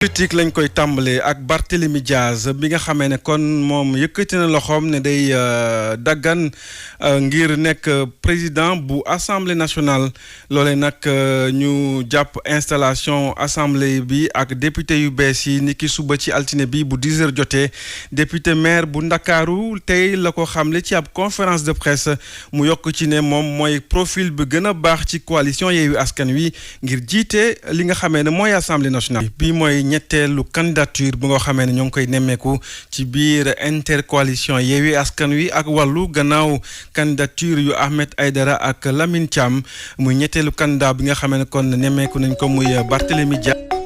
politique lañ koy tàmbalee ak Barthélémy Diaz bi nga xamee ne kon moom yëkkati na loxoom ne day daggan ngir nekk président bu assemblée nationale loolee nag ñu jàpp installation assemblée bi ak député yu bees yi niki suba ci altine bi bu 10 heures jotee député maire bu Ndakaaru tey la ko xamle ci ab conférence de presse mu yokk ci ne moom mooy profil bi gën a baax ci coalition Yewwi Askan Wi ngir jiite li nga xamee ne mooy assemblée nationale bi mooy ñetteelu candidature bu nga xamee ne ñoo ngi koy nemmeeku ci biir intercoalition Yewwi Askan Wi ak wàllu gannaaw candidature yu Ahmed Aïdara ak Lamine Thiam muy ñetteelu candidat bi nga xamee ne kon nemmeeku nañ ko muy Barthélémy Dias